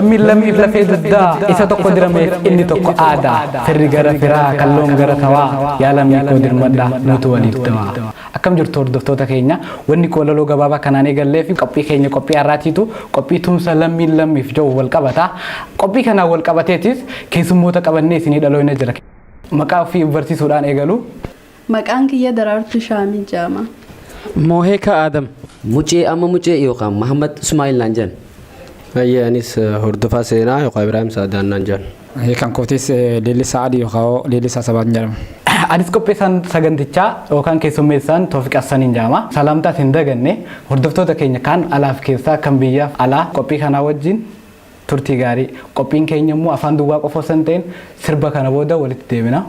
Lammiin lammiif lafee dugdaa isa tokko dirameef inni tokko aadaa. Firri gara firaa kalloon gara tawaa yaa lammii koo dirmadhaa nutu waliif dawaa. Akkam jirtu hordoftoota keenya, wanni koolaloo gabaabaa kanaan eegallee fi qophii keenya qophii har'aatiitu qophii tumsa lammiin lammiif jiru wal qabata. Qophii kanaan wal qabateetis keessummoota qabannee isinii dhaloonni jira. Maqaa ofii barsiisuudhaan eegalu. Maqaan kiyya Daraartuu Shaamii jedhama. Mooheeka Adam. Mucee amma mucee yookaan Mahammad Ismaa'il naan jedhan. Ayyee, anis hordofaa seenaa yookaan Ibraahim Saadaan naan jedhan. Kan kootis Leellisaa Adii yookaan Leellisaa Sabaan jedhama. Anis qopheessaan sagantichaa yookaan keessummeessaan Toofiq Hassaniin jedhama. Salaamtaas hin daganne hordoftoota keenya kaan alaaf keessaa kan biyyaaf alaa qophii kanaa wajjin turtii gaarii. Qophiin keenya immoo afaan duwwaa qofa osoo hin ta'in sirba kana booda walitti deebina.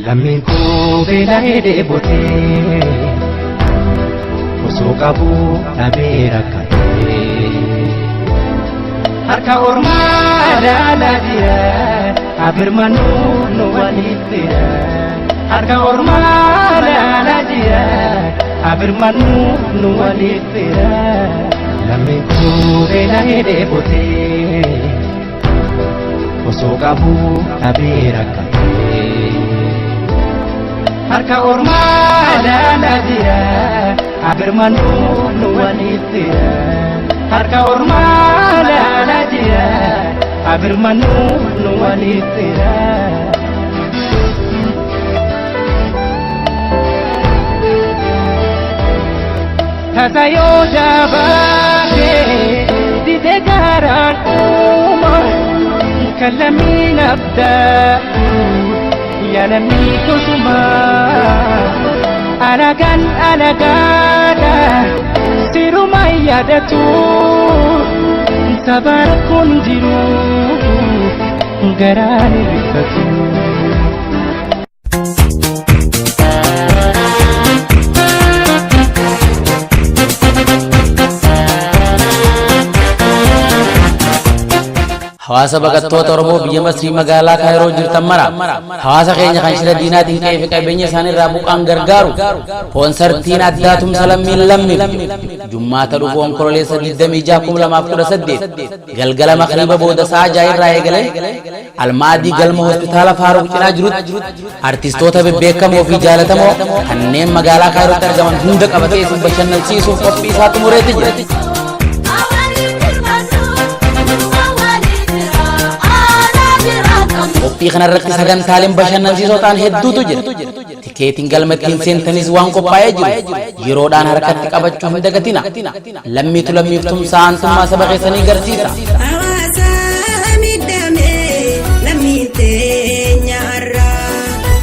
Lammiin koo beela'ee dheebotee osoo qabu dhabee rakkatee harka ormaa ilaalaa jira abirmanuu nu waliif jira harka ormaa ilaalaa jira abirmanuu nu waliif jira. Lammiin koo beela'ee dheebotee osoo qabu dhabee rakkatee harka ormaa ilaalaa jira abirmanuu nu waliif jira harka ormaa ilaalaa jira abirmanuu nu waliif jira. Tasa yoo jabaatee dide garaan uuma kan lammiin abdaatu yaa lammii kosuma alagaan alagaadha siruma yaadatu saba rakkoon jiru garaan hirrifatu. Hawaasa baqattoota Oromoo biyya Masrii magaalaa Kaayiroo jirtan mara, hawaasa keenya kan shira diinaatiin qe'ee fi qabeenya isaanii irraa buqqaan gargaaru koonsartiin addaa tumsa lammiin lammiif Jummaata dhufu Onkololeessa 26, 2018 galgala makriiba booda sa'a 6 irraa eegalee Almaadii galma hospitaala Faaruq cinaa jirutti artistoota bebbeekamoo fi jaalatamoo kanneen magaalaa Kaayirootti argaman hunda qabatee isin bashannansiisuuf qophii isaa xumureeti jira. Qophii kanarratti sagantaaleen bashannansiisoo ta'an hedduutu jira. Tikeetiin galma ittiin seentanis waan qophaa'ee jiru yeroodhaan harkatti qabachuu hin dagatina. Lammiitu lammiif tumsaa aantummaa saba keessanii garsiisa. Hawaasa miidhame lammiin teenya har'aa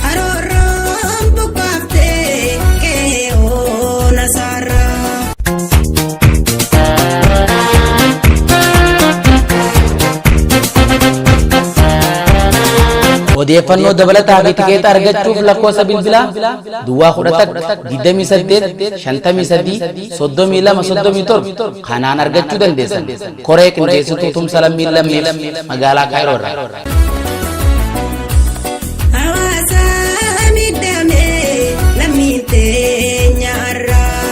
haroorroon buqqaaftee qe'ee nasaarraa. Odeeffannoo dabalataa fi tikeeta argachuuf lakkoofsa bilbilaa 011 28 53 32 37 kanaan argachuu dandeessan. Koree qindeessituu tumsa lammiin lammiif magaalaa Kaayiroo irraa. Hawaasa miidhame lammiin teenya har'aa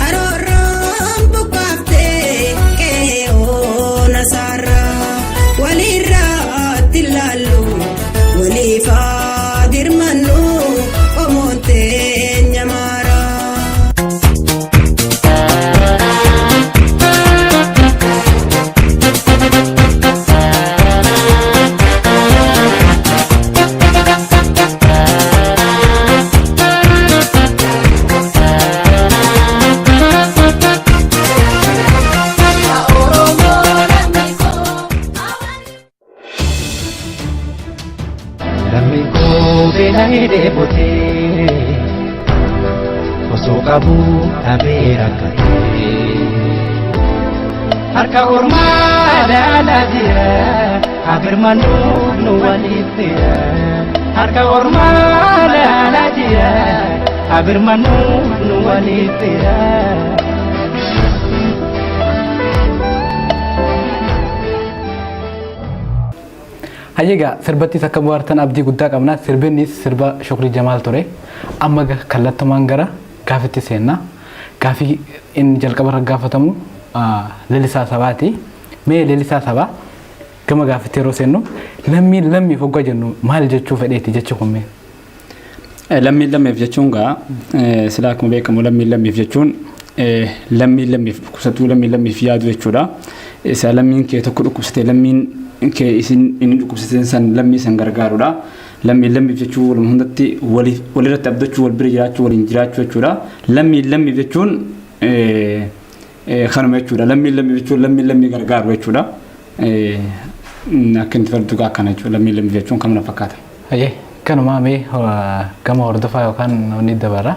haroorroon buqqaaftee qe'ee nasaarraa walirraatti ilaallu waliif haa dirmannu qomoon teenya maaraa. Lammiin koo beela'ee dheebotee osoo qabu dhabee rakkatee Harka ormaa laalaa jira abirmanuuf nu waliif jira. Harka ormaa laalaa jira abirmanuuf nu waliif jira. Hayyeegaa sirbattis akka bohaartan abdii guddaa qabna. Sirbinnis sirba Shukrii Jamaal ture. Amma kallattumaan gara gaafitti seenna. Gaafii inni jalqaba irra gaafatamu Lalisaa Sabaati. Mee Lalisaa Sabaa, gama gaafitti yeroo seennu, lammiin lammiif hoggaa jennu maal jechuu fedheeti jechi kun mee? Lammiin lammiif jechuun gaa silaa akkuma beekamu lammiin lammiif jechuun lammiin lammiif dhukkubsatuu, lammiin lammiif yaadu jechuudha. Isa lammiin kee tokko dhukkubsate, lammiin kee isin inni dhukkubsateen san lammii san gargaarudha. Lammiin lammiif jechuun waluma hundatti waliif walirratti abdachuu, wal bira jiraachuu, waliin jiraachuu jechuudha. Lammiin lammiif jechuun kanuma jechuudha. Lammiin lammiif jechuun lammiin lammii gargaaru jechuudha. Akka inni fardu akkana jechuudha. Lammiin lammiif jechuun kanuma fakkaata. Hayyee, kanumaa mee gama hordofaa yookaan namni dabarra.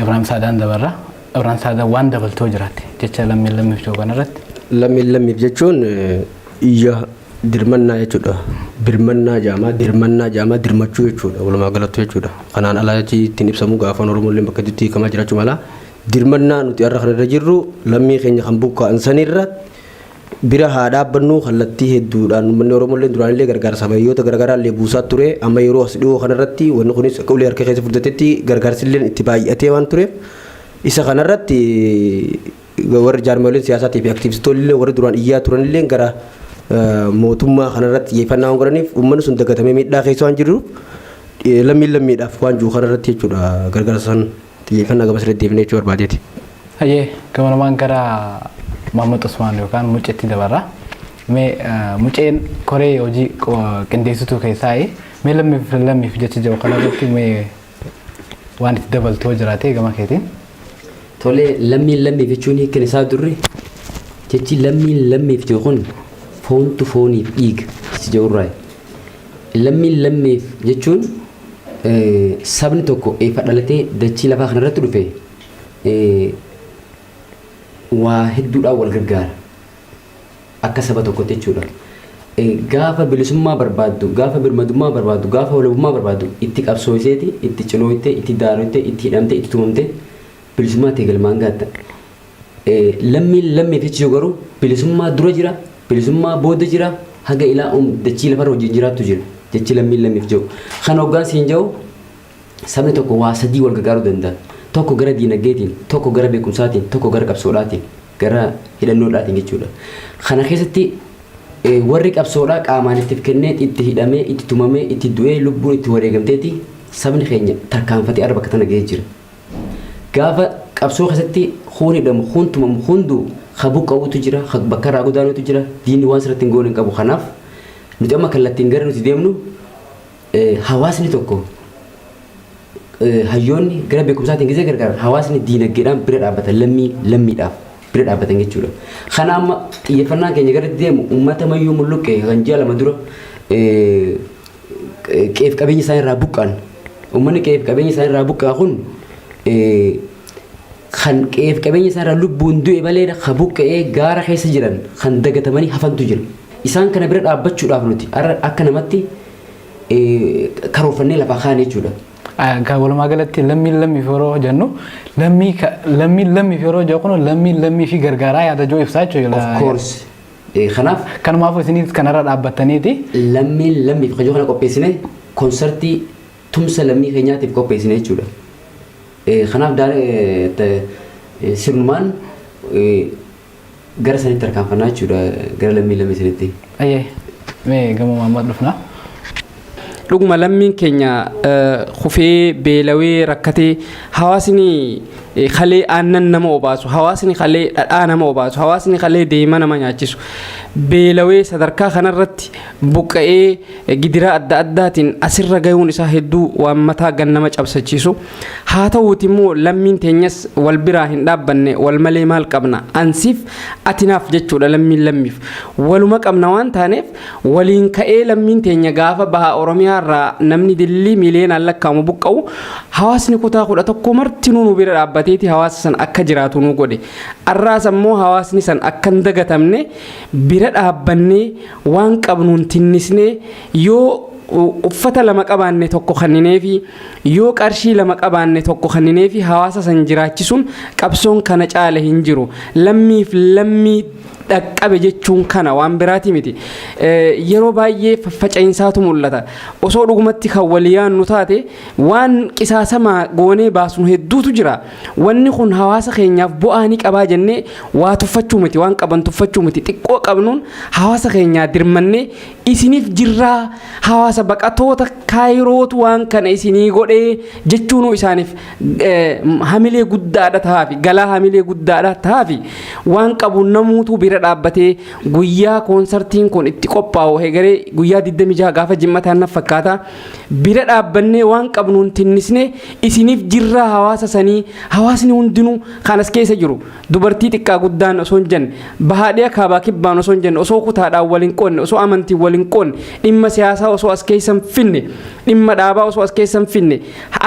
Ibraahim Saadaan dabarra. Ibraahim Saadaan, waan dabaltoo jiraate jecha lammiin lammiif jiru kanarratti. Lammiin lammiif jechuun iyya dirmannaa jechuudha. Birmannaa jaamaa, dirmannaa jaamaa, dirmachuu jechuudha. Walumaa galatti jechuudha. Kanaan alaa jechi ittiin ibsamu gaafa Oromoo illee bakka itti hiikamaa jiraachuu mala. Dirmannaa nuti har'a kanarra jirru lammii keenya kan buqqa'an sanirra bira haa dhaabbannu. Kallattii hedduudhaan uummanni Oromoo illee duraan illee gargaarsa bayyoota garaagaraa illee buusaa ture. Amma yeroo as dhiyoo kanarratti wanni kunis akka ulee harka keessa furdatetti gargaarsi illee itti baay'atee waan tureef, isa kanarratti warri jaarmiyaaleen siyaasaatii fi aktiivistoonni illee warri duraan iyyaa turan illee gara mootummaa kanarratti xiyyeeffannaa waan godhaniif, uummanni sun dagatamee miidhaa keessa waan jiruuf, lammiin lammiidhaaf waan jiru kanarratti jechuudha, gargaarsa san xiyyeeffannaa gama sirriitti deebinee jechuu barbaadeeti. Hayyee, gamanumaan gara Muhammad Usmaan yookaan Muceetti dabarra. Mee Muceen koree hojii qindeessituu keessaa, mee lammiif lammiif jecha jiru kanarratti mee waan itti dabaltoo jiraate gama keetiin. Tolee, lammiin lammiif jechuun hiikkan isaa durri jechi lammiin lammiif jiru kun foontu fooniif dhiiga jechi jedhurraa. Lammiin lammiif jechuun sabni tokko eeffa dhalatee dachii lafaa kanarratti dhufe waa hedduudhaan wal gargaara. Akka saba tokkotti jechuudha. Gaafa bilisummaa barbaaddu, gaafa birmadummaa barbaaddu, gaafa walabummaa barbaaddu itti qabsooyseeti, itti cinooytee, itti daaroytee, itti hidhamtee, itti tumamtee bilisummaa ta'e galmaan gaatta. Lammiin lammiif jechuun garuu bilisummaa dura jira, bilisummaa booda jira, haga ilaa dachii lafarra wajjin jiraattu jira. Jechi lammiin lammiif jiru. Kan hoggaan siin jiru, sabni tokko waa sadii wal gargaaruu danda'a. Tokko gara diinagdeetiin, tokko gara beekumsaatiin, tokko gara qabsoodhaatiin, gara hidhannoodhaatiin jechuudha. Kana keessatti warri qabsoodhaa qaamaan itti kennee, itti hidhamee, itti tumamee, itti du'ee, lubbuun itti wareegamteeti sabni keenya tarkaanfatee arba bakka tana gahee jira. Gaafa qabsoo keessatti kuun hidhamu, kuun tumamu, hundu ka buqqa'utu jira, ka bakka irraa godaanutu jira, diinni waan sirratti hin goone hin qabu. Kanaaf nuti amma kallattiin gara nuti deemnu, hawaasni tokko, hayyoonni gara beekumsaatiin gisee gargaaran, hawaasni diinagdeedhaan bira dhaabbatan, lammii lammiidhaaf bira dhaabbatan jechuudha. Kana amma xiyyeeffannaan keenya gara deemu uummata Mayyuu Mulluqqee kan ji'a 2 dura qe'eef qabeenya isaanii irraa buqqa'an. Uummanni qe'eef qabeenya isaanii irraa buqqa'an kun kan qe'eef qabeenya isaanii irraa lubbuun du'e malee kan buqqa'ee gaara keessa jiran kan dagatamanii hafantu jira. Isaan kana bira dhaabbachuudhaaf nuti akka namatti karoorfannee lafaa kaane jechuudha. Walumaa galatti lammiin lammiif yeroo jennu, lammii lammiin lammiif yeroo jennu kun lammiin lammii fi gargaaraa yaada joo ibsaa jechuudha. Of course. Kanaaf Kanumaafuu isinis kanarra dhaabbattaniiti. Lammiin lammiif kajoo kana qopheessine, konsartii tumsa lammii keenyaatiif qopheessine jechuudha. Kanaaf sirnumaan gara sanitti tarkaanfannaa jechuudha, gara lammii lammii sanitti. Ayyee, mee gama Muhammad dhufna. Dhuguma lammiin keenya kufee, beelawee, rakkatee, hawaasni kalee aannan nama obaasu, hawaasni kalee dhadhaa nama obaasu, hawaasni kalee deema nama nyaachisu beelawee sadarkaa kanarratti buqqa'ee gidiraa adda addaatiin asirra gayuun isaa hedduu waan mataa gan nama cabsachiisu. Haa ta'uuti immoo lammiin teenyas wal biraa hin dhaabbanne. Wal malee maal qabna? Ansiif atinaaf jechuudha. Lammiin lammiif waluma qabna waan taaneef waliin ka'ee lammiin teenya gaafa baha Oromiyaa irraa namni dillii miiliyoonaan lakkaa'amu buqqa'u, hawaasni kutaa 11 martinuu nu bira dhaabbatee dhaabbateeti hawaasa san akka jiraatu nu godhe. Arraas ammoo hawaasni san akka hin dagatamne bira dhaabbannee, waan qabnuun tinnisnee, yoo uffata lama qabaanne tokko kannineefi, yoo qarshii lama qabaanne tokko kannineefi, hawaasa san jiraachisuun qabsoon kana caale hin jiru. Lammiif lammii dhaqqabe jechuun kana, waan biraati miti. Yeroo baay'ee faffaca'iinsaatu mul'ata. Osoo dhugumatti kan walii yaannu taate, waan qisaasamaa goonee baasnu hedduutu jira. Wanni kun hawaasa keenyaaf bu'aa ni qabaa jennee waa tuffachuu miti, waan qaban tuffachuu miti. Xiqqoo qabnuun hawaasa keenyaa dirmannee isiniif jirraa, hawaasa baqatoota Kaayirootu waan kana isinii godhee jechuunuu isaaniif hamilee guddaadha tahaafi, galaa hamilee guddaadha tahaafi. Waan qabu namuutu bira dhaabbatee guyyaa koonsartiin kun itti qophaa'u, hegeree guyyaa 26 gaafa Jimmataan na fakkaata, bira dhaabbannee waan qabnuun tinnisnee isiniif jirraa hawaasa sanii. Hawaasni hundinuu kan as keessa jiru, dubartii xiqqaa guddaan osoo hin jenne, bahaadhiya kaabaa kibbaan osoo hin jenne, osoo kutaadhaan waliin qoonne, osoo amantiin waliin qoonne, dhimma siyaasaa osoo as keessa hin finne, dhimma dhaabaa osoo as keessa hin finne,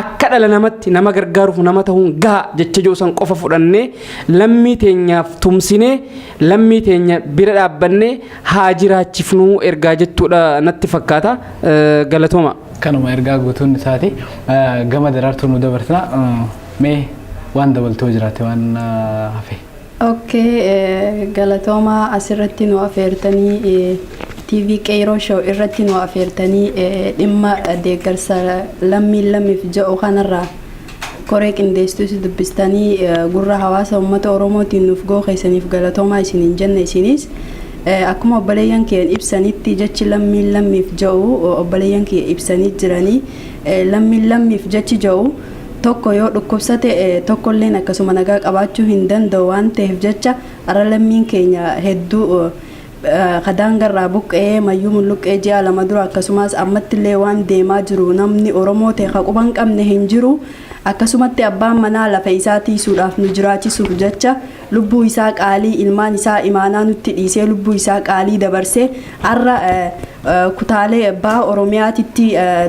akka dhala namatti nama gargaaruuf nama ta'uun gaha jecha jiru san qofa fudhannee, lammii teenyaaf tumsinee, lammii teenya bira dhaabbannee haa jiraachifnuu ergaa jettuudha natti fakkaata. Galatooma. Kanuma ergaa guutuun isaati. Gama Daraartuu nu dabarsina. Mee waan dabaltoo jiraate, waan hafe. Okay, galatooma asirratti nu afeertanii, TV Qeeroo Show irratti nu afeertanii, dhimma deeggarsa lammiin lammiif jedhu kanarraa koree qindeessitus dubbistanii gurra hawaasa uummata Oromootiin nuuf goo keessaniif galatoomaa isiniin jenne. Isinis akkuma obboleeyyan keen ibsanitti, jechi lammiin lammiif jedhu obboleeyyan kee ibsanii jiranii, lammiin lammiif jechi jedhu tokko yoo dhukkubsate tokkolleen akkasuma nagaa qabaachuu hin danda'u waan ta'eef jecha, har'a lammiin keenya hedduu kadaangarraa buqqee mayyuu mulluqqee ji'a 2 dura, akkasumas ammattillee waan deemaa jiru namni Oromoo ta'e ka quban qabne hin jiru. Akkasumatti abbaan manaa lafa isaa tiisuudhaaf, nu jiraachisuuf jecha lubbuu isaa qaalii, ilmaan isaa imaanaa nutti dhiisee, lubbuu isaa qaalii dabarsee, har'a kutaalee baha Oromiyaatitti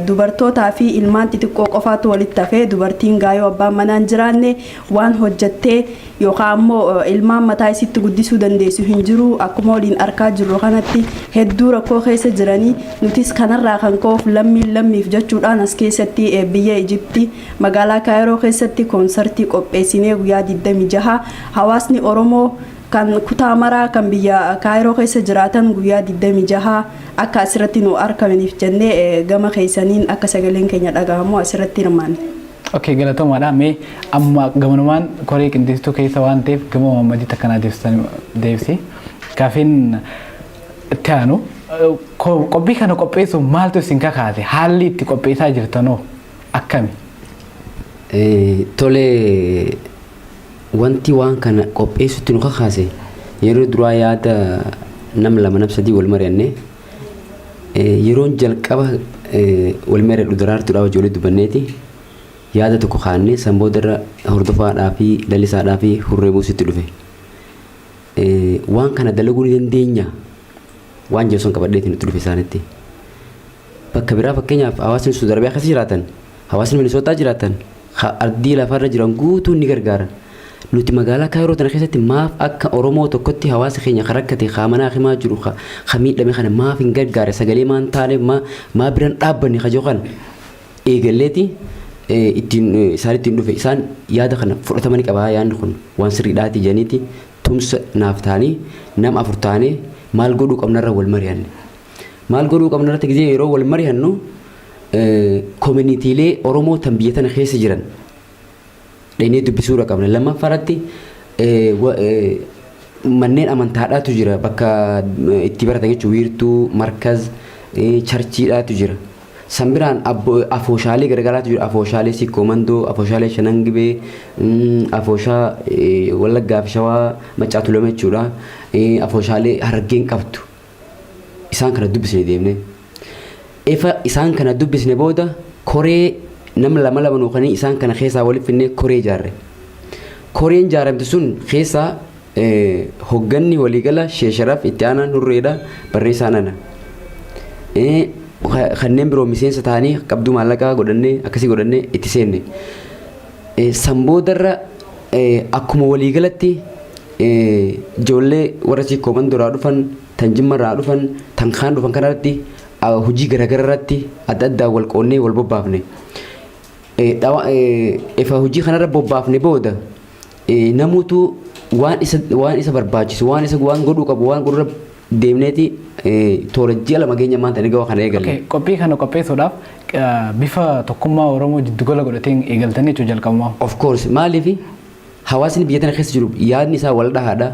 dubartootaa fi ilmaan xixiqqoo qofaatu walitti hafee. Dubartiin gaayoo abbaan manaa hin jiraanne waan hojjattee yookaan ammoo ilmaan mataa isitti guddisuu dandeessu hin jiru. Akkuma waliin arkaa jirru kanatti hedduu rakkoo keessa jiranii, nutis kanarraa kan ka'uuf lammiin lammiif jechuudhaan as keessatti biyya Ijipti magaalaa Kaayiroo keessatti koonsartii qopheessinee, guyyaa 26 hawaasni Oromoo kan kutaa maraa kan biyya Kaayiroo keessa jiraatan guyyaa 26 akka asirratti nu argamaniif jennee gama keessaniin akka sagaleen keenya dhagahamu asirratti hirmaanne. Okay, galatoomaadha. Mee amma gamanumaan koree qindeessituu keessa waan ta'eef gama Muhammaditti akkanaa deebisan deebisi. Gaafiin itti aanu, qophii kana qopheessuuf maaltu isin kakaase? Haalli itti qopheessaa jirtanoo akkami? Tole, wanti waan kana qopheessutti nu kakaase, yeroo duraa yaada nam lama nam sadii wal mari'anne. Yeroon jalqaba wal mari'adhu Daraartuudhaa wajji walitti dubbanneeti yaada tokko kaannee, san boodarra Hordofaadhaa fi Lalisaadhaa fi Hurree Buusitti dhufe. Waan kana dalaguu ni dandeenya waan jedhu san qabadheeti nutti dhufe isaanitti. Bakka biraa, fakkeenyaaf hawaasni Suudi Arabiyaa keessa jiraatan, hawaasni Minisootaa jiraatan, ardii lafarra jiran guutuun ni gargaaran. Nuti magaalaa Kaayiroo tana keessatti maaf akka Oromoo tokkotti hawaasa keenya ka rakkate, ka manaa himaa jiru, ka miidhame kana maaf hin gargaare, sagalee maan taane, maa biran dhaabbanne ka jiru kana eegalleeti ittiin isaan ittiin dhufe. Isaan yaada kana fudhatama ni qabaa, yaadni kun waan sirriidhaati jedhaniiti tumsa naaf ta'anii, nama afur taanee maal godhuu qabnarra wal mari'anne. Maal godhuu qabnarratti gisee yeroo wal mari'annu, koominiitiilee Oromoo tan biyya tana keessa jiran dheenee dubbisuudha qabna. Lammaffaarratti manneen amantaadhaatu jira, bakka itti baratan jechuun wiirtuu, markaz, charchiidhaatu jira. San biraan afooshaalee garagaraatu jira. Afooshaalee Sikkoo Mandoo, afooshaalee Shanan Gibee, afooshaa Wallaggaa fi Shawaa Maccaa Tuulama jechuudha. Afooshaalee Harargeen qabdu. Isaan kana dubbisne deemne. Ifa isaan kana dubbisne booda koree nama lama lama nuukanii isaan kana keessaa walitti finnee koree ijaarre. Koreen ijaaramte sun keessaa hogganni waliigala Sheesharaf, itti aanaan Hurreedha, barreessaan ana. Kanneen biroo miseensa ta'anii qabduu maallaqaa godhannee, akkasii godhannee itti seenne. San boodarra Akkuma waliigalatti ijoollee warra Siikoo Mandoraa dhufan, tan Jimmarraa dhufan, tan kaan dhufan kanarratti hojii garaagaraa irratti adda addaa wal qoonnee wal bobbaafne. Ifa hojii kanarra bobbaafne booda namuutu waan isa barbaachisu, waan isa waan godhuu qabu, waan godhuu deemneeti toora ji'a 2 keenya maanta ni gawa kana eegalle. Qophii kana qopheessuudhaaf bifa tokkummaa Oromoo jiddugala godhateen eegaltanii jechuun jalqabumaa. Of course, maaliif hawaasni biyya tana keessa jiru yaadni isaa wal dhahaadha.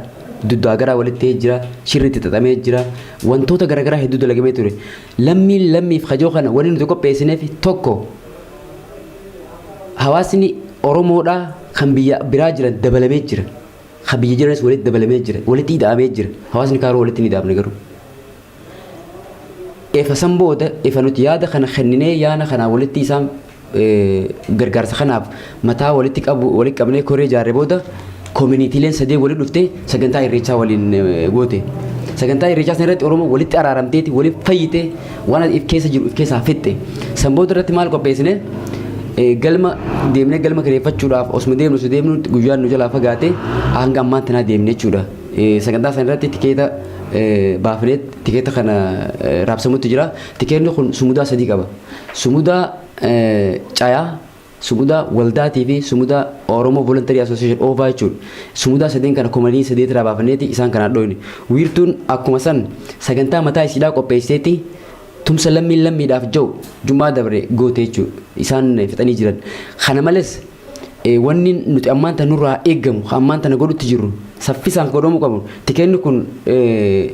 Duddaa garaa walitti ta'ee jira, shirri itti xaxamee jira, wantoota garaagaraa hedduu dalagamee ture. Lammiin lammiif kajoo kana wanni nuti qopheessineef tokko hawaasni Oromoodhaa kan biyya biraa jiran dabalamee jira. Kan biyya jiranis walitti dabalamee jira. Walitti ida'amee jira. Hawaasni kaaroo walitti hin ida'amne garuu. Efa san booda ifa nuti yaada kana kenninee yaana kana walitti isaan gargaarsa kanaaf mataa walitti qabu walitti qabnee koree ijaarre booda communityleen sadee walitti dhuftee sagantaa irreechaa waliin goote. Sagantaa irreechaa sana irratti Oromoo walitti araaramteeti walitti fayyite, waan if keessa jiru if keessaa fixxe. San booda irratti maal qopheessine? Galma deemnee galma kireeffachuudhaaf osuma deemnu osoo deemnu guyyaan nu jalaa fagaate, hanga ammaan tanaa deemne jechuudha. Sagantaa sana irratti tikeeta baafnee tikeeta kana raabsamutti jira. Tikeetni kun sumudaa sadii qaba. Sumudaa cayaa, sumudaa waldaatii fi sumudaa Oromoo Voluntary Association OVA jechuudha. Sumudaa sadeen kana komanii sadeet irraa baafanneeti isaan kanaan dhoyne. Wiirtuun akkuma san sagantaa mataa isiidhaa qopheesseeti tumsa lammiin lammiidhaaf jiru jumaa dabre goote jechuudha. Isaan fixanii jiran. Kana malees wanni nuti ammaan tana nurraa eeggamu, ammaan tana godhutti jirru, saffisaan godhamuu qabu, tikeenni kun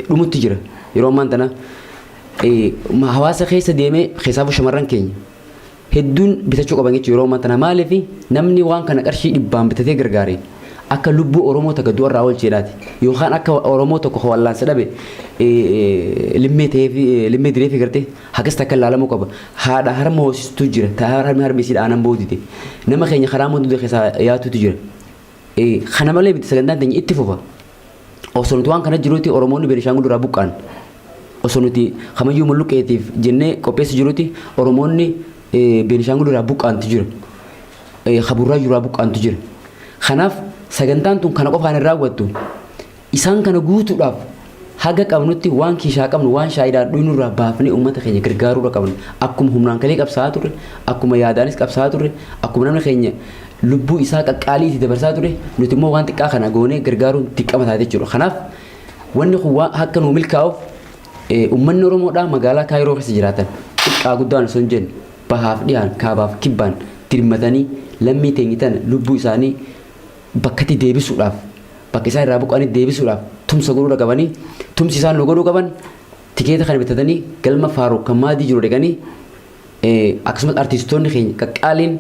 dhumutti jira. Yeroo ammaan tana hawaasa keessa deemee keessaafuu shamarran keenya hedduun bitachuu qaban jechuudha yeroo ammaan tana. Maaliif? Namni waan kana qarshii 100n bitatee gargaare akka lubbuu Oromoo takka du'arraa oolcheedhaati, yookaan akka Oromoo tokko wallaansa dhabe limmee ta'eef limmee direefi gartee hagas takka ilaalamuu qaba. Haadha harma hoosistuu jira, harmi harmi isiidha aanan boodite, nama keenya karaa mootummaa keessaa yaatutu jira. Kana malee miti, sagantaan teenya itti fufa. Osoo nuti waan kana jiruuti Oromoonni Beenishaangul irraa buqqaan, osoo nuti kamayyuu mulluqqeetiif jennee qopheessu jiruuti Oromoonni Beenishaangul irraa buqqaantu jira. Kaburraa irraa buqqaantu jira. Kanaaf sagantaan tun kana qofaan hin raawwattu. Isaan kana guutuudhaaf haga qabnutti waan kiishaa qabnu, waan shaayiidhaan dhuynu irraa baafnee uummata keenya gargaaruudha qabna. Akkuma humnaan kalee qabsaa'aa turre, akkuma yaadaanis qabsaa'aa turre, akkuma namni keenya lubbuu isaa qaqqaalii itti dabarsaa ture, nuti immoo waan xiqqaa kana goonee gargaaruun dirqama taate jechuudha. Kanaaf wanni kun waan akka nuu milkaa'uuf uummanni Oromoodhaa magaalaa Kaayiroo keessa jiraatan xiqqaa guddaan osoo hin jenne, bahaaf dhihaan, kaabaaf kibbaan dirmatanii lammii teenye tana lubbuu isaanii bakkatti deebisuudhaaf, bakka isaan irraa buqqa'anii deebisuudhaaf tumsa godhuudha qabanii. Tumsi isaan nu godhuu qaban tikeeta kana bitatanii galma Faaruq kan maadii jiru dhaqanii, akkasumas artistoonni keenya qaqqaaliin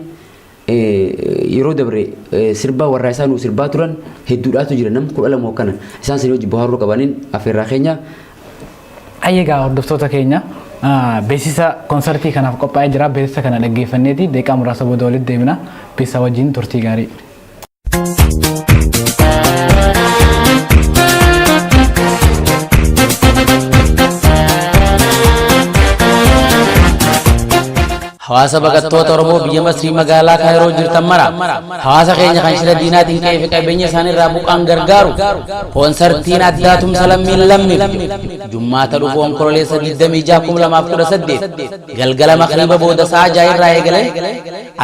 yeroo dabre sirba warraa isaa nu sirbaa turan hedduudhaatu jira, nam 12 kana isaan sanii hojii bohaaruu qabaniin afeerraa keenya. Ayyeegaa hordoftoota keenya, beeksisa konsartii kanaaf qophaa'ee jira. Beeksisa kana dhaggeeffanneeti daqiiqaa muraasa booda walitti deemina. Beeksisa wajjin turtii gaarii. Hawaasa baqattoota Oromoo biyya Masrii magaalaa Kaayiroo jirtan mara, hawaasa keenya kan shira diinaatiin ka'ee fi qabeenya isaanii irraa buqqaan gargaaru koonsartiin addaa tumsa lammiin lammiif jummaata dhufu Onkololeessa 26 2018 galgala makriiba booda sa'a 6 irraa eegalee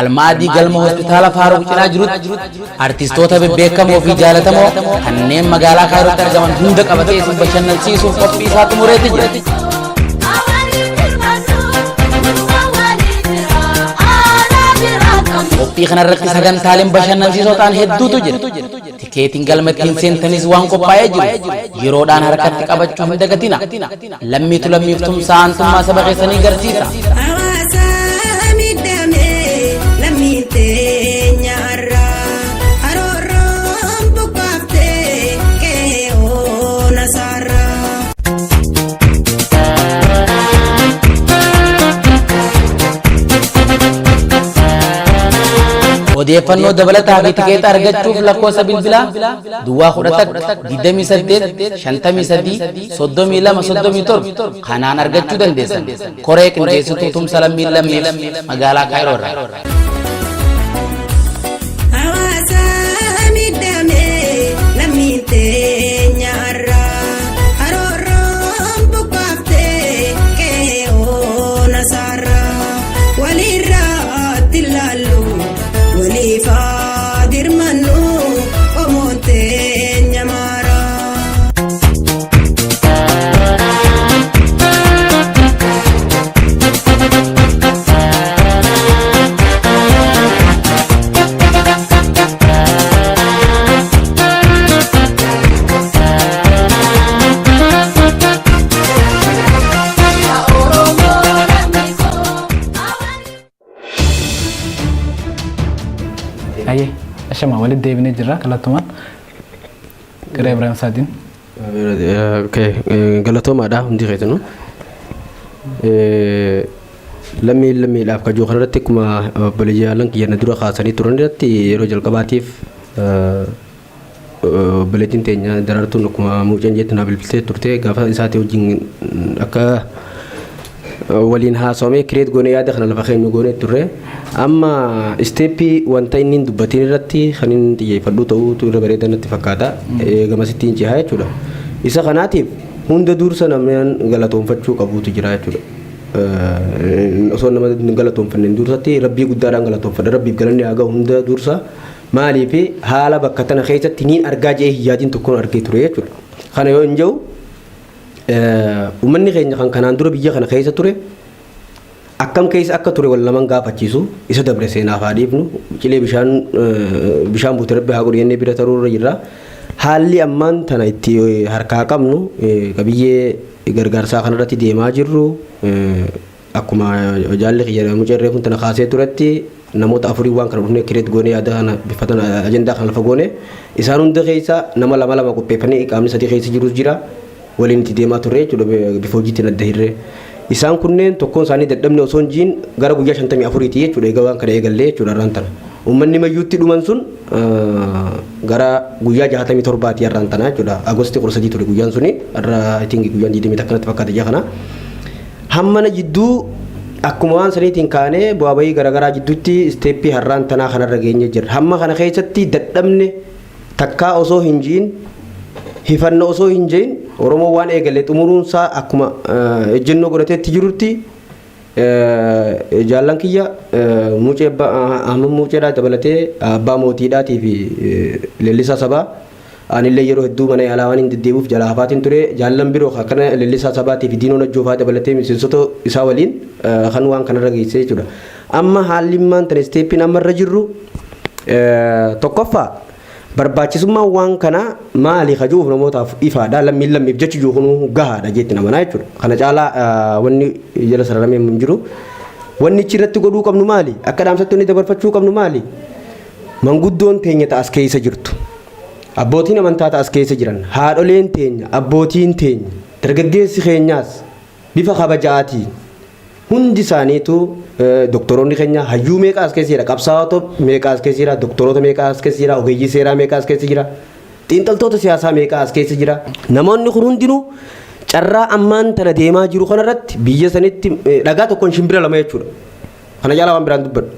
Almaadii galma hospitaala Faaruq cinaa jirutti artistoota bebbeekamoo fi jaalatamoo kanneen magaalaa Kaayirootti argaman hunda qabatee isin bashannansiisuuf qophii isaa xumureeti jira. Qophii kanarratti sagantaaleen bashannansiisoo ta'an hedduutu jira. Tikeetiin galma ittiin seentanis waan qophaa'ee jiru yeroodhaan harkatti qabachuu hin dagatina. Lammiitu lammiif tumsaa aantummaa saba keessanii garsiisa. Hawaasa miidhame lammiin teenya har'aa haroorroon buqqaaftee qe'ee nasaarraa. Odeeffannoo dabalataa fi tikeeta argachuuf lakkoofsa bilbilaa 011 28 53 32 37 kanaan argachuu dandeessan. Koree qindeessituu tumsa lammiin lammiif magaalaa Kaayiroo irraa. Hawaasa miidhame. Hayyee ashama walitti deebinee jirra kallattumaan gara Ibrahim Saatiin. Galatoomaadha hundi keessanuu. Lammii lammiidhaaf kajoo kanarratti akkuma obboleeyyan kiyya na dura kaasanii turan irratti yeroo jalqabaatiif obboleettiin teenya Daraartuun akkuma mucaan jettu naa bilbiltee turte. Gaafa isaatii wajjin akka waliin haasawamee create goonee yaada kana lafa keenya goonee turre. Amma step wanta inni hin dubbatiin irratti kan inni xiyyeeffadhu ta'uutu irra bareeda natti fakkaata, gamasitti hin cehaa jechuudha. Isa kanaatiif hunda dursa namni galatoonfachuu qabuutu jira jechuudha. Osoo nama hin galatoonfanne dursatti rabbii guddaadhaan galatoonfadha. Rabbiif galanni haa gahu hunda dursa. Maaliif haala bakka tana keessatti niin argaa jee hiyyaatiin tokkoon argee ture jechuudha. Kana yoo hin jiru, uummanni keenya kan kanaan dura biyya kana keessa ture akkam keessa akka ture wal naman gaafachiisu. Isa dabre seenaaf haa dhiifnu, cilee bishaan bishaan buute rabbi haa godhu jennee bira taruu irra jirra. Haalli ammaan tana itti harkaa qabnu, qabiyyee gargaarsaa kanarratti deemaa jirru, akkuma jaalli kiyya mucaa reefuun tana kaasee turetti, namoota afurii waan kana dhufnee create goonee yaada kana bifa tana ajandaa kana lafa goone. Isaan hunda keessa nama lama lama qopheeffanii, qaamni sadii keessa jirus jira, waliin itti deemaa turre jechuudha bifa hojiitiin adda hirree. Isaan kunneen tokkoon isaanii dadhabne osoo hin jiin gara guyyaa 54ti jechuudha egaa waan kana eegallee jechuudha har'aan tana. Uummanni mayyuutti dhuman sun gara guyyaa 67ti har'aan tana jechuudha. Agostii 13 ture guyyaan suni, har'a I think guyyaan 20 akkanatti fakkaata ija kana. Hammana jidduu akkuma waan saniitiin kaanee bu'aa bahii garaagaraa jidduutti step har'aan tanaa kanarra geenye jirra. Hamma kana keessatti dadhabne takkaa osoo hin jiin, hifanna osoo hin jiin, Oromoo waan eegale xumuruunsaa akkuma ejjennoo godhateetti jirutti, jaallan kiyya Muucee Ahmad Muuceedhaa dabalatee abbaa mootiidhaatii fi leellisaa sabaa, anillee yeroo hedduu mana yaalaa waan hin deddeebi'uuf jala hafaatiin ture. Jaallan biroo akkana leellisaa sabaatii fi Diinoo Najjoofaa dabalatee miseensota isaa waliin kan waan kanarra geesse jechuudha. Amma haalli immaan tana stepiin amma irra jirru, tokkoffaa barbaachisummaan waan kanaa maali kajuuf namootaaf ifaadha. Lammiin lammiif jechi jiru kunuu gahaadha jeetti namanaa jechuudha. Kana caalaa wanni jala sararamee hin jiru. Wanni ichi irratti godhuu qabnu maali? Akka dhaamsatti wanni dabarfachuu qabnu maali? Manguddoon teenya ta'as keessa jirtu. Abbootiin amantaa ta'as keessa jiran. Haadholeen teenya, abbootiin teenya, dargaggeessi keenyaas bifa kabajaatiin hundi isaaniitu, doktoroonni keenya, hayyuu meeqa as keessa jira, qabsaa'ota meeqa as keessa jira, doktoroota meeqa as keessa jira, ogeeyyii seeraa meeqa as keessa jira, xiinxaltoota siyaasaa meeqa as keessa jira. Namoonni kun hundinuu carraa ammaan tana deemaa jiru kanarratti biyya sanitti dhagaa tokkoon shimbira lama jechuudha. Kana caalaa waan biraan dubbadhu.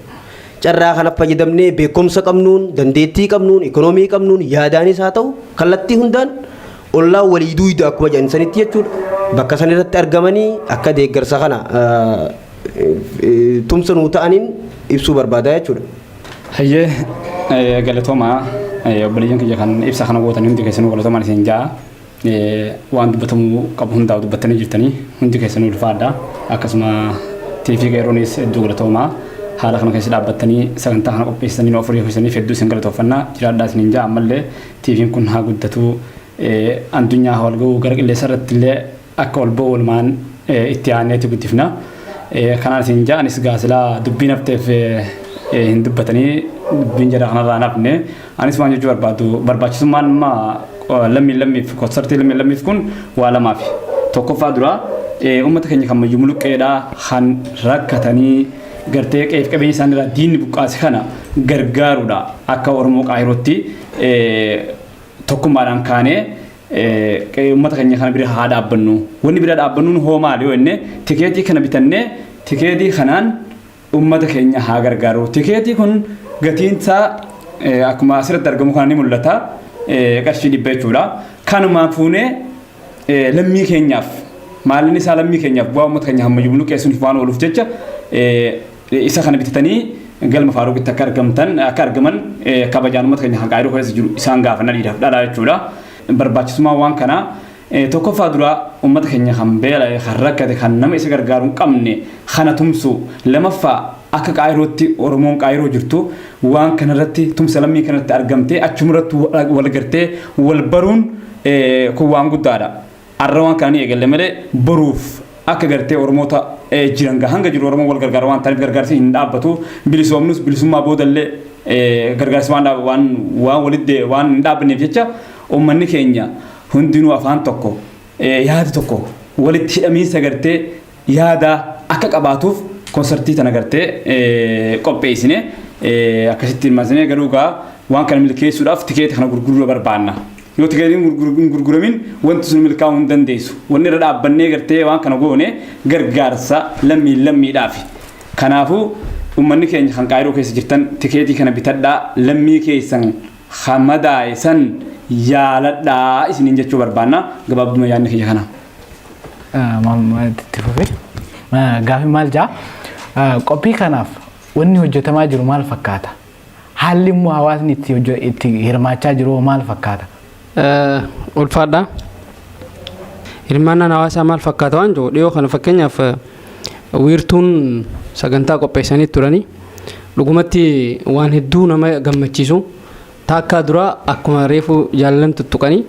Carraa kana fayyadamnee beekumsa qabnuun, dandeettii qabnuun, ikoonoomii qabnuun, yaadaanis haa ta'u kallattii hundaan ollaa walii duuyda akkuma jedhan sanitti jechuudha. Bakka san irratti argamanii akka deeggarsa kana tumsa nuu ta'aniin ibsuu barbaada jechuudha. Hayyee, galatoomaa. Obboleeyyan kiyya kan ibsa kana gootan hundi keessanuu galatoomaan isin ja'a. Waan dubbatamuu qabu hundaa dubbattanii jirtanii, hundi keessanuu ulfaadha. Akkasuma TV Qeerroonis hedduu galatoomaa. Haala kana keessa dhaabbattanii sagantaa kana qopheessanii nu afurii keessaniif hedduu isin galatoofannaa, jiraadhaa isiniin ja'a. Ammallee TV'n kun haa guddatu, addunyaa haa wal ga'u, gara qilleensa irratti illee akka ol ba'u walumaan itti aaneeti guddifna. Kanaan isin ja'a. Anis gaasilaa dubbiin hafteef hin dubbatanii, dubbiin jara kanarraa nafne. Anis waan jechuu barbaadu, barbaachisummaan amma lammiin lammiif, konsartii lammiin lammiif kun waa lamaafi. Tokkoffaa dura uummata keenya kan mayyuu muluqqeedhaa kan rakkatanii gartee qe'eef qabeenya isaanii irraa diinni buqqaase kana gargaaruudha. Akka Oromoo Qaahirootti tokkummaadhaan kaanee uummata keenya kana bira haa dhaabbannu. Wanni bira dhaabbannuun hoo maali yoo jenne, tikeetii kana bitannee tikeetii kanaan uummata keenya haa gargaaru. Tikeetii kun gatiin isaa akkuma asirratti argamu kana ni mul'ata. Qarshii 100 jechuudha. Kanumaan fuunee lammii keenyaaf, maallinni isaa lammii keenyaaf, bu'aa uummata keenya hammayyuu muluqqeessuuf waan ooluuf jecha isa kana bitatanii galma Faaruqitti akka argamtan, akka argaman kabajaan uummata keenya kan Qaayiroo keessa jiru isaan gaafanna, dhiiraaf dhalaa jechuudha. Barbaachisummaan waan kanaa tokkoffaa duraa uummata keenya kan beela'e, kan rakkate, kan nama isa gargaaru hin qabne kana tumsu. Lamaffaa, akka Qaayirootti Oromoon Qaayiroo jirtu waan kanarratti tumsa lammii kanarratti argamtee achumarratti wal gartee wal baruun kun waan guddaadha. Arra waan kana ni eegalle malee boruuf akka gartee Oromoota jiran hanga jiru Oromoon wal gargaara waan ta'eef gargaarsi hin dhaabbatu. Bilisoomnus bilisummaa boodallee Gargaarsi waan waan waan walitti waan hin dhaabbanneef jecha, uummanni keenya hundinuu afaan tokko, yaada tokko, walitti hidhamiinsa gartee yaada akka qabaatuuf konsartii tana gartee qopheessine. Akkasitti hirmaasine. Garuu gaa waan kana milkeessuudhaaf tikeeta kana gurguruu barbaanna. Yoo tikeetiin hin gurguramin, wanti sun milkaa'uu hin dandeessu. Wanni irra dhaabbannee gartee waan kana goone gargaarsa lammii lammiidhaafi. Kanaafuu uummanni keenya kan Qaayiroo keessa jirtan, tikeetii kana bitadhaa, lammii keessan madaa'e san yaaladhaa isiniin jechuu barbaanna. Gabaabduma yaadni kiyya kana. Itti fufee. Gaaffii maal jaa? Qophii kanaaf wanni hojjetamaa jiru maal fakkaata? Haalli immoo hawaasni itti hirmaachaa jiru maal fakkaata? Ulfaadha. Hirmaannaan hawaasaa maal fakkaata waan jiru, dhiyoo kana fakkeenyaaf wiirtuun sagantaa qopheessanii turanii, dhugumatti waan hedduu nama gammachiisu. Taakkaa dura akkuma reefu jaalallan tuttuqanii,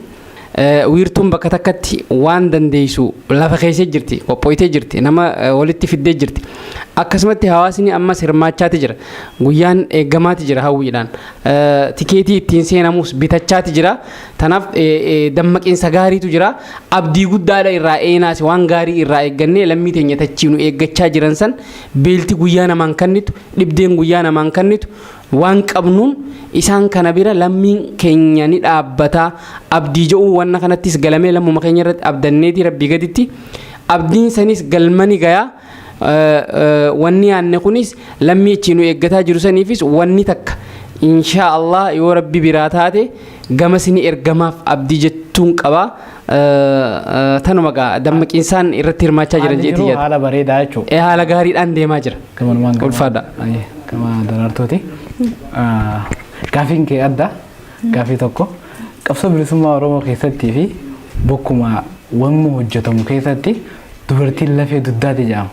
wiirtuun bakka takkatti waan dandeessu lafa keessee jirti, qophooytee jirti, nama walitti fiddee jirti. Akkasumatti hawaasni ammas hirmaachaati jira, guyyaan eeggamaati jira, hawwiidhaan tikeetii ittiin seenamus bitachaati jira. Tanaaf dammaqiinsa gaariitu jira. Abdii guddaadha irraa eenaas, waan gaarii irraa eeggannee, lammii teenya tachiinu eeggachaa jiran san, beelti guyyaa namaan kannitu, dhibdeen guyyaa namaan kannitu, waan qabnuun isaan kana bira lammiin keenya ni dhaabbataa abdii jedhuu, wanna kanattis galamee lammuma keenya irratti abdanneeti, rabbii gaditti abdiin sanis galmani gayaa. Wanni yaanne kunis lammii ichi nu eeggataa jiru saniifis wanni takka inshaa Allah yoo rabbi biraa taate gamas ni ergamaaf abdii jettuun qabaa. Tanuma gaa dammaqiinsaan irratti hirmaachaa jiran jeetii yaada. Haala bareedaa jechuudha. Haala gaariidhaan deemaa jira. Gabanumaan Ulfaadha. Gama Daraartuuti. Gaafiin kee adda. Gaafii tokko. Qabsoo bilisummaa Oromoo keessattii fi bokkuma wanni hojjetamu keessatti dubartiin lafee dugdaati jedhama.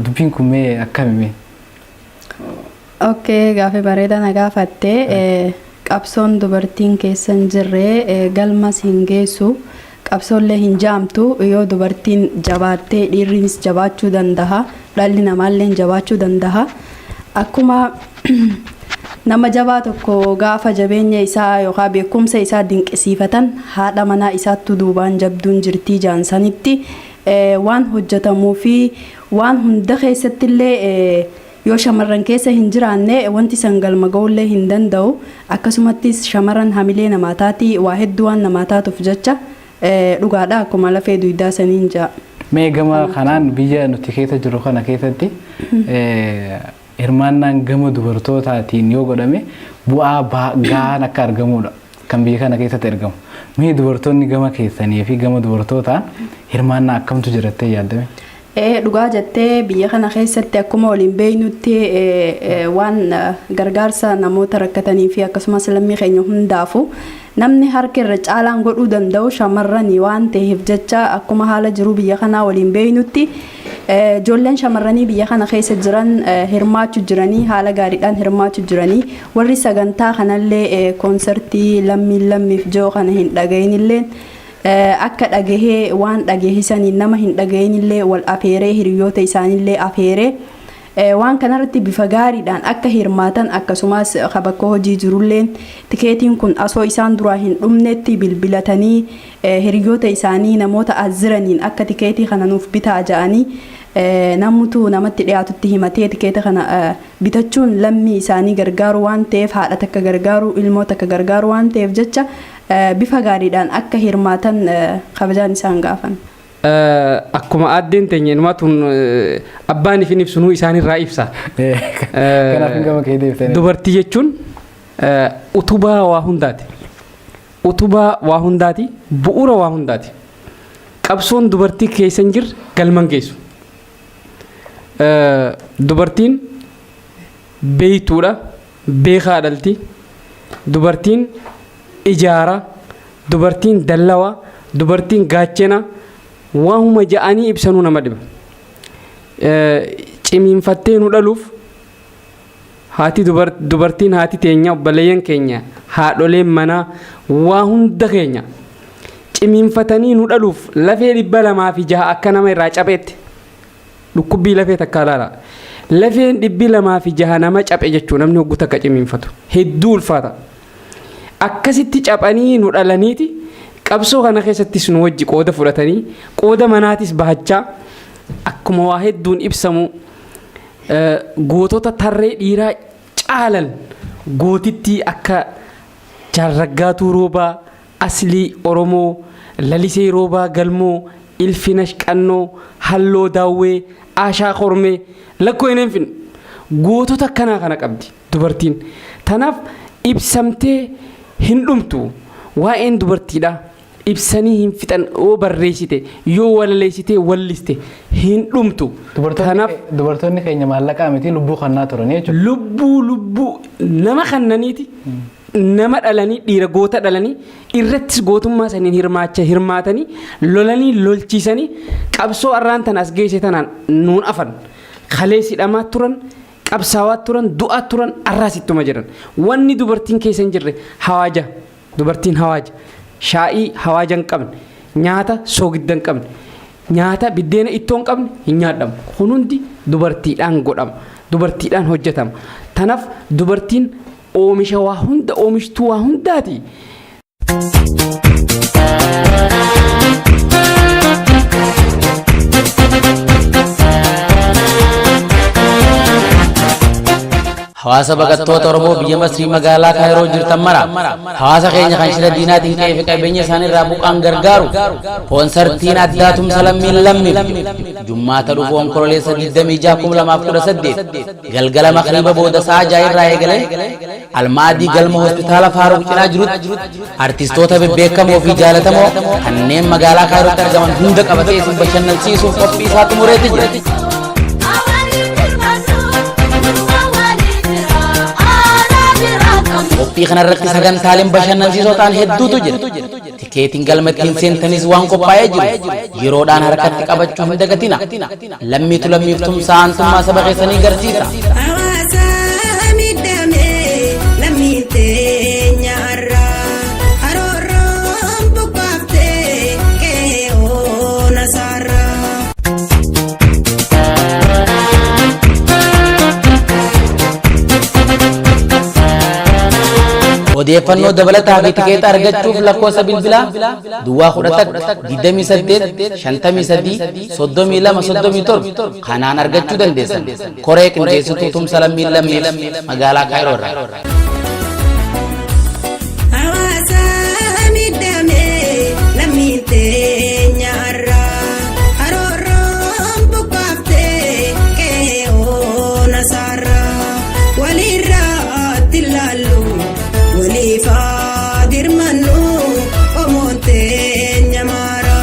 Dubbiin kun mee akkami mee? Okay, gaafii bareedaa na gaafatte. Qabsoon dubartiin keessa hin jirre galmas hin geessu. Qabsoollee hin jaamtu. Yoo dubartiin jabaattee, dhiirrinis jabaachuu danda'a. Dhalli namaallee jabaachuu danda'a. Akkuma nama jabaa tokko gaafa jabeenya isaa yookaan beekumsa isaa dinqisiifatan, haadha manaa isaattu duubaan jabduun jirtii jaansanitti, waan hojjetamuu fi waan hunda keessattillee yoo shamarran keessa hin jiraanne, wanti san galma ga'uullee hin danda'u. Akkasumattis shamarran hamilee namaa taati, waa hedduu waan namaa taatuuf jecha dhugaadha, akkuma lafee dugdaa saniin ja'a. Mee gama kanaan biyya nuti keessa jirru kana keessatti hirmaannaan gama dubartootaatiin yoo godhame bu'aa gahaan akka argamudha kan biyya kana keessatti argamu. Mee dubartoonni gama keessanii fi gama dubartootaan hirmaannaa akkamtu jirattee yaaddame? Dhugaa jettee, biyya kana keessatti akkuma waliin beeknutti waan gargaarsa namoota rakkatanii fi akkasumas lammii keenya hundaafu namni harka irra caalaan godhuu danda'u shamarranii waan ta'eef jecha, akkuma haala jiruu biyya kanaa waliin beeknutti ijoolleen shamarranii biyya kana keessa jiran hirmaachuu jiranii, haala gaariidhaan hirmaachuu jiranii. Warri sagantaa kanallee, koonsartii lammiin lammiif jiru kana hin dhaga'inillee akka dhagahee, waan dhagahisanii nama hin dhaga'inillee wal afeeree, hiriyoota isaanillee afeeree, waan kanarratti bifa gaariidhaan akka hirmaatan, akkasumas bakka hojii jirulleen tikeetiin kun asoo isaan duraa hin dhumnetti bilbilatanii hiriyoota isaanii, namoota as jiraniin akka tikeetii kana nuuf bitaa ja'anii, namutu namatti dhiyaatutti himatee tikeeta kana bitachuun lammii isaanii gargaaru waan ta'eef, haadha takka gargaaru, ilmoo takka gargaaru waan ta'eef jecha, bifa gaariidhaan akka hirmaatan kabajaan isaan gaafan. Akkuma aaddeen teenya inumaa tun abbaan ifin ibsunuu isaanirraa ibsa. Kanaaf hin gama kee deebitanii. Dubartii jechuun utubaa waa hundaati. Utubaa waa hundaati. Bu'uura waa hundaati. Qabsoon dubartii keessa hin jirre galman geessu. Dubartiin beeytuudha. Beekaa dhalti. Dubartiin ijaara. Dubartiin dallawa. Dubartiin gaachena. Waanuma ja'anii ibsanuu nama dhiba. Cimiinfattee nu dhaluuf haati, dubartiin haati teenya, obboleeyyan keenya, haadholeen manaa waa hunda keenya cimiinfatanii nu dhaluuf lafee 206 akka nama irraa capheetti dhukkubbii lafee takkaa laala. Lafeen 206 nama caphe jechuu namni hoggu takka cimiinfatu. Hedduu ulfaata. Akkasitti caphanii nu dhalaniiti qabsoo kana keessattis nu wajji qooda fudhatanii qooda manaatis bahachaa akkuma waa hedduun ibsamu gootota tarree dhiiraa caalan gootittii akka Jaal Raggaatuu Roobaa, Aslii Oromoo, Lalisee Roobaa Galmoo, Ilfinash Qannoo, Halloo Daawwee, Aashaa Kormee lakkoo hin finnu. Gootota akkanaa kana qabdi dubartiin. Tanaaf ibsamtee hin dhumtu. Waa'een dubartiidha. Ibsanii hin fixan yoo barreessite, yoo walaleessite, walliste hin dhumtu. Tanaaf Dubartoonni keenya maallaqaa miti lubbuu kannaa turanii jechuudha. Lubbuu nama kannaniiti. Nama dhalanii dhiira goota dhalanii irrattis gootummaa saniin hirmaacha hirmaatanii lolanii lolchiisanii qabsoo arraan tana as geesse tanaan nuun afan kaleessi dhamaa turan, qabsaawaa turan, du'aa turan, arraas ittuma jiran. Wanni dubartiin keessa hin jirre hawaaja. Dubartiin hawaaja shaa'ii hawaaja hin qabne, nyaata soogidda hin qabne, nyaata biddeena ittoo hin qabne hin nyaadhamu. Kun hundi dubartiidhaan godhama, dubartiidhaan hojjetama. Tanaaf dubartiin oomisha waa hunda, oomishtuu waa hundaati. Hawaasa baqattoota Oromoo biyya Masrii magaalaa Kaayiroo jirtan mara hawaasa keenya kan shira diinaatiin qe'ee fi qabeenya isaanii irraa buqqaan gargaaru koonsartiin addaa tumsa lammiin lammiif Jummaata dhufu Onkololeessa 26 2018 galgala makriiba booda sa'a 6 irraa eegalee Almaadii galma hospitaala Faaruq cinaa jirutti artistoota bebbeekamoo fi jaalatamoo kanneen magaalaa Kaayirootti argaman hunda qabatee isin bashannansiisuuf qophii isaa xumureeti jira. Qophii kanarratti sagantaaleen bashannansiisoo ta'an hedduutu jira. Tikeetiin galma ittiin seentanis waan qophaa'ee jiru yeroodhaan harkatti qabachuu hin dagatina. Lammiitu lammiif tumsaa aantummaa saba keessanii garsiisa. Hawaasa miidhame lammiin teenya har'aa haroorroon buqqaaftee qe'ee oona saarraa. Odeeffannoo dabalataa fi tikeeta argachuuf lakkoofsa bilbilaa duwwaa 11 28 53 32 37 kanaan argachuu dandeessan. Koree qindeessituu tumsa lammiin lammiif magaalaa Kaayiroo irraa. Hawaasa miidhame lammiin teenya har'aa haroorroon buqqaaftee qe'ee oona saarraa walirratti ilaallu waliif haa dirmannu qomoon teenya maaraa.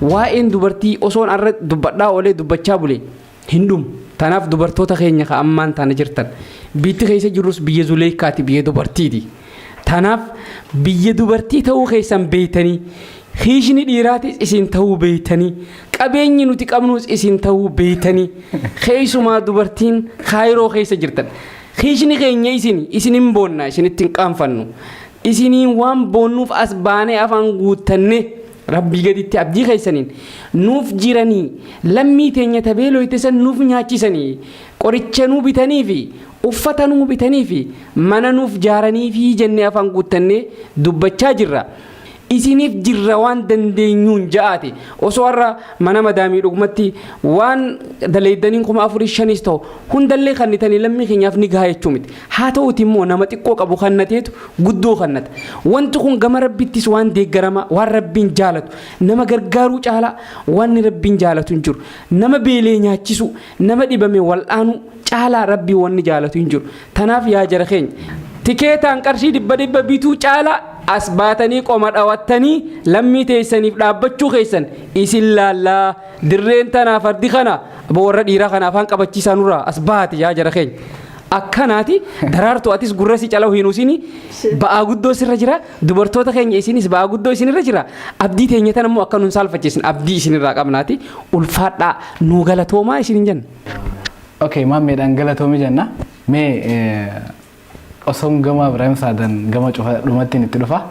Waa'een dubartii osoon arra dubbadhaa oolee dubbachaa bule hin dhumu. Tanaaf dubartoota keenya ka ammaan tana jirtan. Biitti keessa jirrus biyya Zuleeykaati, biyya dubartiiti. Tanaaf biyya dubartii ta'uu keessan beeytanii, hiishni dhiiraatis isin ta'uu beeytanii, qabeenyi nuti qabnus isin ta'uu beeytanii, keessumaa dubartiin Kaayiroo keessa jirtan. Hiishni keenya isin, isin hin boonna, isinitti hin qaanfannu. Isiniin waan boonnuuf as baanee afaan guuttannee Rabbii gaditti abdii keessaniin nuuf jiranii lammii teenya ta beeloyte san nuuf nyaachisanii, qoricha nuu bitanii fi uffata nuu bitanii fi mana nuuf jaaranii fi jennee afaan guuttannee dubbachaa jirra. Isiniif jirra waan dandeenyuun ja'aati. Osoo har'a mana madaamii dhugumatti waan daleeydaniin 4000 shanis ta'u hundallee kannitanii lammii keenyaaf ni gaha jechuu miti. Haa ta'uuti immoo nama xiqqoo qabu kannateetu guddoo kannata. Wanti kun gama Rabbittis waan deeggarama, waan Rabbiin jaalatu. Nama gargaaruu caalaa wanni Rabbiin jaalatu hin jiru. Nama beelee nyaachisuu, nama dhibame wal'aanuu caalaa Rabbiin wanni jaalatu hin jiru. Tanaaf yaa jara keenya, tikeetaan qarshii dhibba dhibba bituu caalaa as baatanii qoma dhawattanii lammii teessaniif dhaabbachuu keessan isin laallaa. Dirreen tanaa fardi kana, aboo warra dhiiraa kana afaan qabachiisaa nurraa as bahaati yaa jara keenya. Akkanaati Daraartuu, atis gurra si calawu hin usini, ba'aa guddoo sirra jira. Dubartoota keenya, isinis ba'aa guddoo isinirra jira. Abdii teenya tan immoo akka nun saalfachiisin abdii isinirraa qabnaati. Ulfaadhaa, nuu galatoomaa isin hin jenna. Okay, maammeedhaan galatoomi jenna. Mee osoon gama Ibrahim Saadan gama cufa dhumattiin itti dhufa.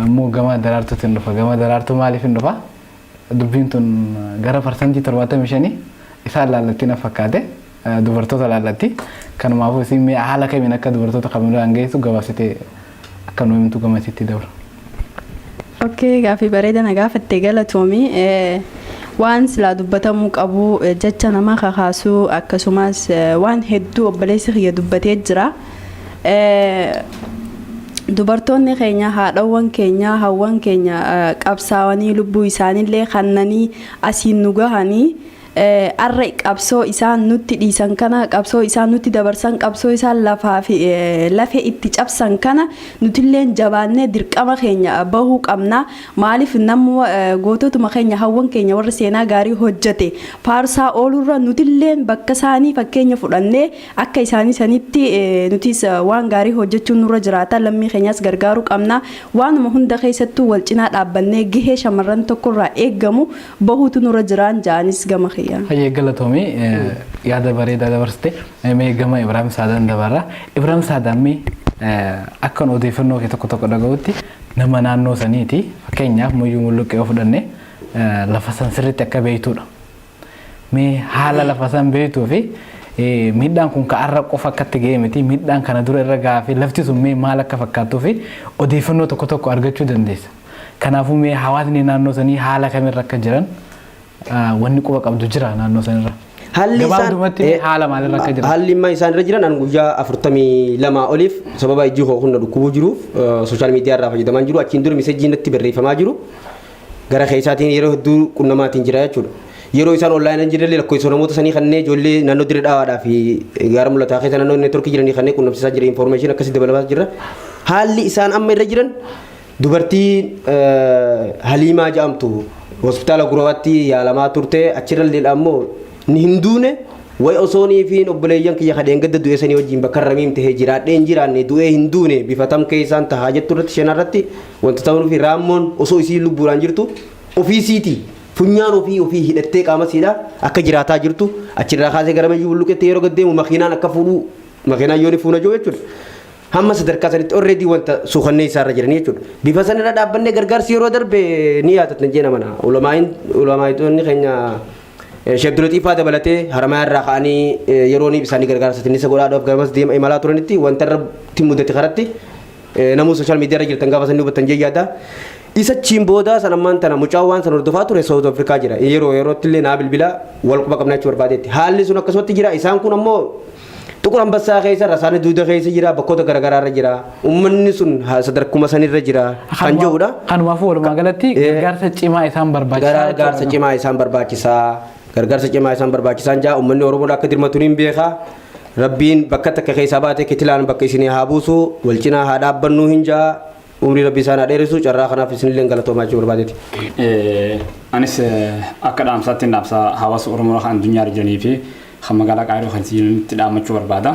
Immoo gama Daraartuutti hin dhufa. Gama Daraartuu maaliif hin dhufa? Dubbiin tun gara 75% isaan laallatti na fakkaate. Dubartoota laallatti. Kanumaafuu isin mee haala kamiin akka dubartoota kamiraan geessu gabaabsitee akka nu himtu gamasitti dabra. Okay, gaaffii bareeda na gaafatte, galatoomi. Waan silaa dubbatamuu qabu, jecha nama kakaasuu, akkasumas waan hedduu obboleessi kiyya dubbatee jira. Dubartoonni keenya, haadhawwan keenya, hawwan keenya qabsaawanii lubbuu isaaniillee kannanii asiin nu gahanii, arra qabsoo isaan nutti dhiisan kana, qabsoo isaan nutti dabarsan, qabsoo isaan lafaa fi lafee itti cabsan kana nutilleen jabaannee dirqama keenya bahuu qabna. Maaliif namni goototuma keenya, hawwan keenya, warra seenaa gaarii hojjete faarsaa oolurra nutilleen bakka isaanii fakkeenya fudhannee akka isaanii sanitti nutis waan gaarii hojjechuun nurra jiraata. Lammii keenyas gargaaruu qabna. Waanuma hunda keessattuu wal cinaa dhaabbannee gahee shamarran tokkorraa eeggamu bahuutu nurra jiraan ja'anis gama kiyyaan. Hayyee, galatoomii, yaada bareedaa dabarsite. Mee gama Ibrahim Saadaan dabarra. Ibrahim Saadaan, mee akkan odeeffannoo kee tokko tokko dhaga'utti nama naannoo saniiti. Fakkeenyaaf Muyyuu Mulluqqee yoo fudhanne lafa san sirriitti akka beeytudha. Mee haala lafa san beektuu fi miidhaan kun ka'arra qofa akkatti ga'e miti, miidhaan kana dura irra gahaa fi lafti sun mee maal akka fakkaattuu fi odeeffannoo tokko tokko argachuu dandeessa. Kanaafuu mee hawaasni naannoo sanii haala kamirra akka jiran wanni quba qabdu jira naannoo sanirra? Haalli isaan Gabaabdumatti mee haala maalirra akka jiran? Haalli imma isaan irra jiran, an guyyaa 42 oliif sababa ijji koo kun na dhukkubuu jiruuf social media irraa fayyadamaa jiru. Achiin dura message natti barreeffamaa jiru gara keessaatiin yeroo hedduu qunnamaatiin jira jechuudha. Yeroo isaan online hin jirrellee lakkoofsa namoota sanii kanneen ijoollee naannoo dirree dhaawaadhaa fi gaara mul'ataa keessa naannoo network jiranii kanneen qunnamsiisaa jira, information akkasii dabalataa jira. Haalli isaan amma irra jiran, dubartii Haliimaa jedhamtu hospitaala Gurawaatti yaalamaa turte. Achirra ammoo ni hin duune way osoonii fi obboleeyyan kiyya kadheen gadda du'e sanii wajjin bakka ramiim tahee jiraadhee hin jiraanne, du'ee hin duune, bifa tam keessaan tahaa jettu irratti seenaa irratti wanta ta'uu fi raammoon osoo isii lubbuudhaan jirtu ofii siiti funyaan ofii ofii hidhattee qaama siidha akka jiraataa jirtu. Achirraa kaasee gara Mayyuu Bulluqetti yeroo gaddeemu makiinaan akka fuudhuu, makiinaan yooni fuuna jiru jechuudha. Hamma sadarkaa sanitti already wanta suukannee isaarra jiranii jechuudha. Bifa sanirra dhaabbannee gargaarsi yeroo darbe ni yaadatna jeena mana. Ulamaa'itoonni keenya Sheekh Abdulatiifaa dabalatee Haramaa irraa ka'anii yeroo ni isaanii gargaarsa isa godhaadhaaf gamas deema imalaa turanitti wanta irratti mudate karatti namuu social media irra jirtan gaafa sanni hubattan jee yaada. Isa chiin booda san ammaan tana mucaan waan san hordofaa ture South Africa jira. Yeroo yerootti illee naa bilbila, wal quba qabna jechuu barbaadeetti. Haalli sun akkasumatti jira. Isaan kun ammoo Tuqur Ambassaa keessa, rasaanni duuda keessa jira, bakkoota garaagaraa irra jira. Uummanni sun sadarkuma sanirra jira kan jedhudha. Kanumaafuu walumaa galatti gargaarsa cimaa isaan barbaachisaa. Gargaarsa cimaa isaan barbaachisaa. Gargaarsa cimaa isaan barbaachisaan jaa, uummanni Oromoodha akka dirmatu ni beeka. Rabbiin bakka takka keessaa baatee kitilaan bakka isinii haa buusu, wal cinaa haa dhaabbannuu hin jaa. Umrii Rabbi isaan haa dheeressu. Carraa kanaaf isinillee galatoomaa jechuu barbaadeeti. Anis akka dhaamsaatti dhaamsa hawaasa Oromoo kan addunyaa irra jiranii fi kan magaalaa Qaayiroo kan jiranitti dhaammachuu barbaada.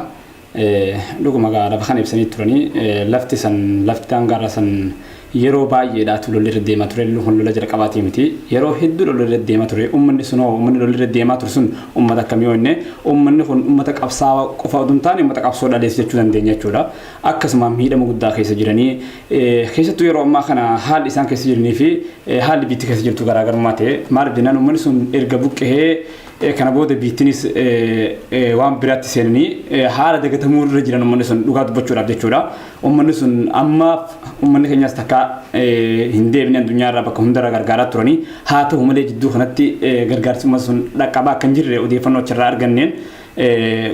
Dhuguma lafa kana ibsanii turanii, lafti san, lafti daangaarra san yeroo baay'eedhaatu lolli irra deemaa ture. Lolli kun lola jalqabaatii miti. Yeroo hedduu lolli irra deemaa ture. Uummanni sun hoo, uummanni lolli irra deemaa ture sun uummata akkamii yoo jenne, uummanni kun uummata qabsaawaa qofa oduu hin taane uummata qabsoo dhaleessu jechuu dandeenya jechuudha. Akkasuma miidhama guddaa keessa jiranii, keessattuu yeroo ammaa kana haalli isaan keessa jiranii fi haalli biitti keessa jirtu garaagarummaa ta'e. Maaliif jennaan, uummanni sun erga buqqa'ee kana booda biittinis waan biraatti seenanii haala dagatamuu irra jiran uummanni sun, dhugaa dubbachuudhaaf jechuudha. Uummanni sun ammaaf uummanni keenyas takka hin deebine, addunyaa irraa bakka hundarra gargaaraa turanii. Haa ta'u malee, jidduu kanatti gargaarsi uummata sun dhaqqabaa akka hin jirre odeeffannoo achirraa arganneen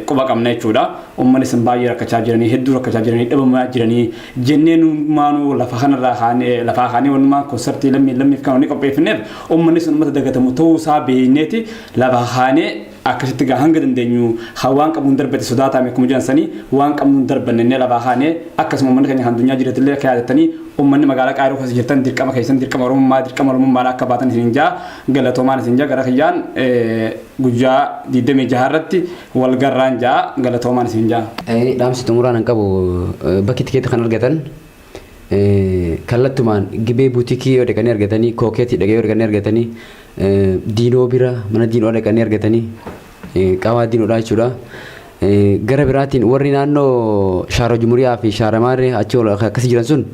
quba qabna jechuudha. Uummanni sun baay'ee rakkachaa jiranii, hedduu rakkachaa jiranii, dhabamaa jiranii jennee maanuu lafa kanarraa kaanee, lafaa kaanee walumaa konsartii lammii lammiif kan wanni qopheeffanneef uummanni sun uummata dagatamu ta'uu isaa beekneeti lafa kaanee akkasitti gaa hanga dandeenyu waan qabuun darbate sodaatame akkuma jiran sanii waan qabnuun darbanne lafaa kaanee. Akkasuma uummanni keenya kan addunyaa jiratillee akka yaadattanii Uummanni magaalaa Qaayiroo keessa jirtan dirqama keessan, dirqama Oromummaa, dirqama Oromummaadha akka baatan isin jaa. Galatoomaan isin jaa. Gara kiyyaan guyyaa 26 irratti wal garraan jaa. Galatoomaan isin jaa. Dhaamsi xumuraan hin qabu, bakki tikeetii kan argatan kallattumaan Gibee Buutikii yoo dhaqanii argatanii, Kookeetii dhaqee yoo dhaqanii argatanii, Diinoo bira, mana Diinoo dhaqanii argatanii, qawaa Diinoodhaa jechuudha. Gara biraatiin warri naannoo Shaara Jumuriyaa fi Shaara Maarree achi ol akkasii jiran sun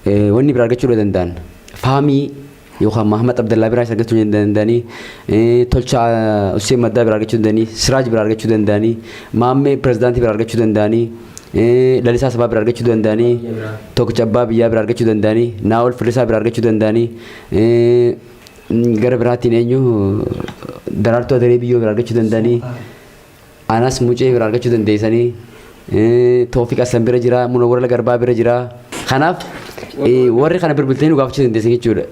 wanni biraa argachuu danda'an. Faamii yookaan Mahamad Abdallaa biraa argachuu danda'anii, Tolchaa Hussein Maddaa biraa argachuu danda'anii, Siraaj biraa argachuu danda'anii, Maammee Pirezidaantii biraa argachuu danda'anii, Lalisaa Sabaa biraa argachuu danda'anii, Tokkicha Abbaa Biyyaa biraa argachuu danda'anii, Naa'ol Firrisaa biraa argachuu danda'anii, gara biraatiin eenyu, Daraartuu Adaree Biyyoo biraa argachuu danda'anii, Anas Mucee biraa argachuu dandeessanii, Toofiq Assan bira jira, Munawwara Garbaa bira jira. Kanaaf warri kana bilbiltanii nu gaafachuu dandeessan jechuudha.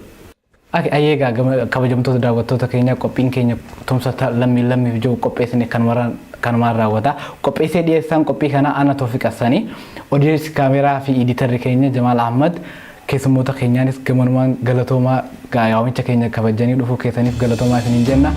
Ayyee, egaa kabajamtoota daawwattoota keenya, qophiin keenya tumsa lammiin lammiif jiru qopheessine kanumaan raawwata. Qopheessee dhiyeessaan qophii kana ana Toofiq Assanii, odeessi kaameraa fi editarri keenya Jamaal Ahmad, keessummoota keenyaanis gamanumaan galatoomaa, waamicha keenya kabajanii dhufuu keessaniif galatoomaa isiniin jenna.